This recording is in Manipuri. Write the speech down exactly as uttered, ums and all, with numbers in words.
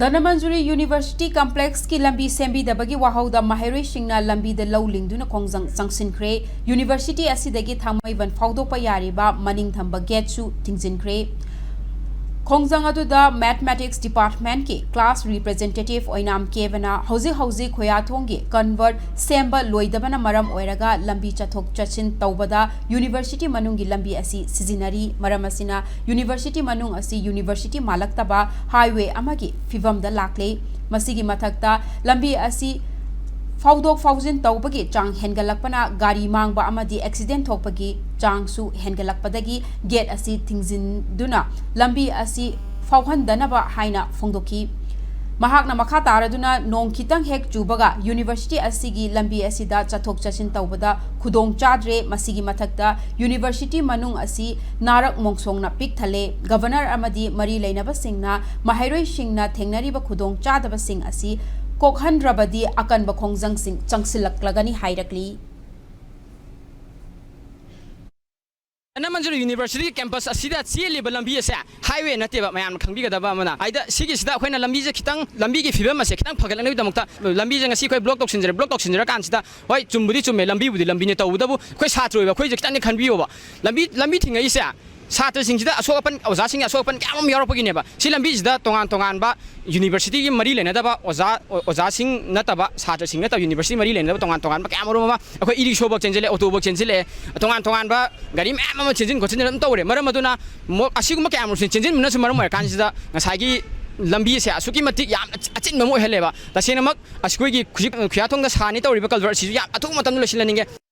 ꯙꯅꯃꯟꯖꯨꯔꯤ ꯌꯨꯅꯤꯚꯔꯁꯤꯇꯤ ꯀꯝꯄ꯭ꯂꯦꯛꯁꯀꯤ ꯂꯝꯕꯤ ꯁꯦꯝꯕꯤꯗꯕꯒꯤ ꯋꯥꯍꯧꯗ ꯃꯍꯩꯔꯣꯏꯁꯤꯡꯅ ꯂꯝꯕꯤꯗ ꯂꯧ ꯂꯤꯡꯗꯨꯅ ꯈꯣꯡꯖꯪ ꯆꯪꯁꯤꯟꯈ꯭ꯔꯦ꯫ ꯌꯨꯅꯤꯚꯔꯁꯤꯇꯤ ꯑꯁꯤꯗꯒꯤ ꯊꯥꯡꯃꯩꯕꯟ ꯐꯥꯎꯗꯣꯛꯄ ꯌꯥꯔꯤꯕ ꯃꯅꯤꯡ ꯊꯝꯕ ꯒꯦꯠꯁꯨ ꯊꯤꯡꯖꯤꯟꯈ꯭ꯔꯦ꯫ ꯈꯣꯡꯖꯪ ꯑꯗꯨꯗ ꯃꯦꯊꯃꯦꯇꯤꯛꯁ ꯗꯤꯄꯥꯔꯠꯃꯦꯟꯠꯀꯤ ꯀ꯭ꯂꯥꯁ ꯔꯤꯄ꯭ꯔꯖꯦꯟꯇꯦꯇꯤꯚ ꯑꯣꯏꯅꯥꯝ ꯀꯦꯕꯅ ꯍꯧꯖꯤꯛ ꯍꯧꯖꯤꯛ ꯈꯣꯌꯥꯊꯣꯡꯒꯤ ꯀꯟꯚꯔꯠ ꯁꯦꯝꯕ ꯂꯣꯏꯗꯕꯅ ꯃꯔꯝ ꯑꯣꯏꯔꯒ ꯂꯝꯕꯤ ꯆꯠꯊꯣꯛ ꯆꯠꯁꯤꯟ ꯇꯧꯕꯗ ꯌꯨꯅꯤꯚꯔꯁꯤꯇꯤ ꯃꯅꯨꯡꯒꯤ ꯂꯝꯕꯤ ꯑꯁꯤ ꯁꯤꯖꯤꯟꯅꯔꯤ꯫ ꯃꯔꯝ ꯑꯁꯤꯅ ꯌꯨꯅꯤꯚꯔꯁꯤꯇꯤ ꯃꯅꯨꯡ ꯑꯁꯤ ꯌꯨꯅꯤꯚꯔꯁꯤꯇꯤ ꯃꯥꯜꯂꯛꯇꯕ ꯍꯥꯏꯋꯦ ꯑꯃꯒꯤ ꯐꯤꯚꯝꯗ ꯂꯥꯛꯂꯦ꯫ ꯃꯁꯤꯒꯤ ꯃꯊꯛꯇ ꯂꯝꯕꯤ ꯑꯁꯤ ꯐꯥꯎꯗꯣꯛ ꯐꯥꯎꯖꯤꯟ ꯇꯧꯕꯒꯤ ꯆꯥꯡ ꯍꯦꯟꯒꯠꯂꯛꯄꯅ ꯒꯥꯔꯤ ꯃꯥꯡꯕ ꯑꯃꯗꯤ ꯑꯦꯛꯁꯤꯗꯦꯟ ꯊꯣꯛꯄꯒꯤ ꯆꯥꯡꯁꯨ ꯍꯦꯟꯒꯠꯂꯛꯄꯗꯒꯤ ꯒꯦꯠ ꯑꯁꯤ ꯊꯤꯡꯖꯤꯟꯗꯨꯅ ꯂꯝꯕꯤ ꯑꯁꯤ ꯐꯥꯎꯍꯟꯗꯅꯕ ꯍꯥꯏꯅ ꯐꯣꯡꯗꯣꯛꯈꯤ꯫ ꯃꯍꯥꯛꯅ ꯃꯈꯥ ꯇꯥꯔꯗꯨꯅ ꯅꯣꯡ ꯈꯤꯇꯪ ꯍꯦꯛ ꯆꯨꯕꯒ ꯌꯨꯅꯤꯚꯔꯁꯤꯇꯤ ꯑꯁꯤꯒꯤ ꯂꯝꯕꯤ ꯑꯁꯤꯗ ꯆꯠꯊꯣꯛ ꯆꯠꯁꯤꯟ ꯇꯧꯕꯗ ꯈꯨꯗꯣꯡ ꯆꯥꯗ꯭ꯔꯦ꯫ ꯃꯁꯤꯒꯤ ꯃꯊꯛꯇ ꯌꯨꯅꯤꯚꯔꯁꯤꯇꯤ ꯃꯅꯨꯡ ꯑꯁꯤ ꯅꯥꯔꯛ ꯃꯣꯡꯁꯣꯡꯅ ꯄꯤꯛ ꯊꯜꯂꯦ꯫ ꯒꯚꯔꯅꯔ ꯑꯃꯗꯤ ꯃꯔꯤ ꯂꯩꯅꯕꯁꯤꯡꯅ ꯃꯍꯩꯔꯣꯏꯁꯤꯡꯅ ꯊꯦꯡꯅꯔꯤꯕ ꯈꯨꯗꯣꯡ ꯆꯥꯗꯕꯁꯤꯡ ꯑꯁꯤ ꯀꯣꯛꯍꯟꯗ꯭ꯔꯕꯗꯤ ꯑꯀꯟꯕ ꯈꯣꯡꯖꯪꯁꯤꯡ ꯆꯪꯁꯤꯜꯂꯛꯂꯒꯅꯤ ꯍꯥꯏꯔꯛꯂꯤ꯫ ꯙꯅꯃꯟꯖꯨꯔꯤ ꯌꯨꯅꯤꯚꯔꯁꯤꯇꯤ ꯀꯦꯝꯄꯁ ꯑꯁꯤꯗ ꯆꯦꯜꯂꯤꯕ ꯂꯝꯕꯤ ꯑꯁꯦ ꯍꯥꯏꯋꯦ ꯅꯠꯇꯦꯕ꯫ ꯃꯌꯥꯝꯅ ꯈꯪꯕꯤꯒꯗꯕ ꯑꯃꯅ, ꯍꯥꯏꯗ ꯁꯤꯒꯤꯁꯤꯗ ꯑꯩꯈꯣꯏꯅ ꯂꯝꯕꯤꯁꯦ ꯈꯤꯇꯪ, ꯂꯝꯕꯤꯒꯤ ꯐꯤꯕꯝ ꯑꯁꯦ ꯈꯤꯇꯪ ꯐꯒꯠꯂꯛꯅꯕꯒꯤꯗꯃꯛꯇ ꯂꯝꯕꯤꯁꯦ ꯉꯁꯤ ꯑꯩꯈꯣꯏ ꯕ꯭ꯂꯣꯛ ꯇꯧꯁꯤꯟꯖꯔꯦ꯫ ꯕ꯭ꯂꯣꯛ ꯇꯧꯁꯤꯟꯖꯔꯀꯥꯟꯁꯤꯗ ꯍꯣꯏ, ꯆꯨꯝꯕꯨꯗꯤ ꯆꯨꯝꯃꯦ, ꯂꯝꯕꯤꯕꯨꯗꯤ ꯂꯝꯕꯤꯅꯦ, ꯇꯧꯕꯇꯕꯨ ꯑꯩꯈꯣꯏ ꯁꯥꯇ꯭ꯔ ꯑꯣꯏꯕ ꯑꯩꯈꯣꯏꯁꯦ ꯈꯤꯇꯪꯗꯤ ꯈꯟꯕꯤꯌꯣꯕ꯫ ꯂꯝꯕꯤ, ꯂꯝꯕꯤ ꯊꯤꯡꯉꯛꯏꯁꯦ ꯁꯥꯇ꯭ꯔꯁꯤꯡꯁꯤꯗ ꯑꯁꯣꯛ ꯑꯄꯟ, ꯑꯣꯖꯥꯁꯤꯡꯒꯤ ꯑꯁꯣꯛ ꯑꯄꯟ ꯀꯌꯥ ꯑꯃ ꯌꯥꯎꯔꯛꯄꯒꯤꯅꯦꯕ꯫ ꯁꯤ ꯂꯝꯕꯤꯁꯤꯗ ꯇꯣꯉꯥꯟ ꯇꯣꯉꯥꯟꯕ ꯌꯨꯅꯤꯚꯔꯁꯤꯇꯤꯒꯤ ꯃꯔꯤ ꯂꯩꯅꯗꯕ ꯑꯣꯖꯥ, ꯑꯣꯖꯥꯁꯤꯡ ꯅꯠꯇꯕ, ꯁꯥꯇ꯭ꯔꯁꯤꯡ ꯅꯠꯇꯕ, ꯌꯨꯅꯤꯚꯔꯁꯤꯇꯤ ꯃꯔꯤ ꯂꯩꯅꯗꯕ ꯇꯣꯉꯥꯟ ꯇꯣꯉꯥꯟꯕ ꯀꯌꯥ ꯑꯃꯔꯣꯝ ꯑꯃ ꯑꯩꯈꯣꯏ ꯏ ꯔꯤꯛꯁꯣꯐꯧ ꯆꯦꯟꯁꯤꯜꯂꯛꯑꯦ, ꯑꯣꯇꯣꯐꯧ ꯆꯦꯟꯁꯤꯜꯂꯛꯑꯦ, ꯇꯣꯉꯥꯟ ꯇꯣꯉꯥꯟꯕ ꯒꯥꯔꯤ ꯃꯌꯥꯝ ꯑꯃ ꯆꯦꯟꯁꯤꯟ ꯈꯣꯠꯆꯤꯟꯗꯅ ꯑꯗꯨꯝ ꯇꯧꯔꯦ꯫ ꯃꯔꯝ ꯑꯗꯨꯅ ꯃꯣ-, ꯑꯁꯤꯒꯨꯝꯕ ꯀꯌꯥ ꯑꯃꯔꯣꯝꯁꯤ ꯆꯦꯟꯁꯤꯟꯕꯅꯁꯨ ꯃꯔꯝ ꯑꯣꯏꯔꯀꯥꯟꯁꯤꯗ ꯉꯁꯥꯏꯒꯤ ꯂꯝꯕꯤ ꯑꯁꯦ ꯑꯁꯨꯛꯀꯤ ꯃꯇꯤꯛ ꯌꯥꯝꯅ ꯑꯆꯤꯟꯕ ꯑꯃ ꯑꯣꯏꯍꯜꯂꯦꯕ꯫ ꯇꯁꯦꯡꯅꯃꯛ ꯑꯩꯈꯣꯏꯒꯤ ꯍꯧꯖꯤꯛ ꯈꯨꯌꯥꯊꯣꯡꯗ ꯁꯥꯅꯤ ꯇꯧꯔꯤꯕ ꯀꯜꯚꯔꯠ ꯑꯁꯤꯁꯨ ꯌꯥꯝ ꯑꯊꯨꯕ ꯃꯇꯝꯗ ꯂꯣꯏꯁꯤꯜꯍꯟꯅꯤꯡꯉꯦ꯫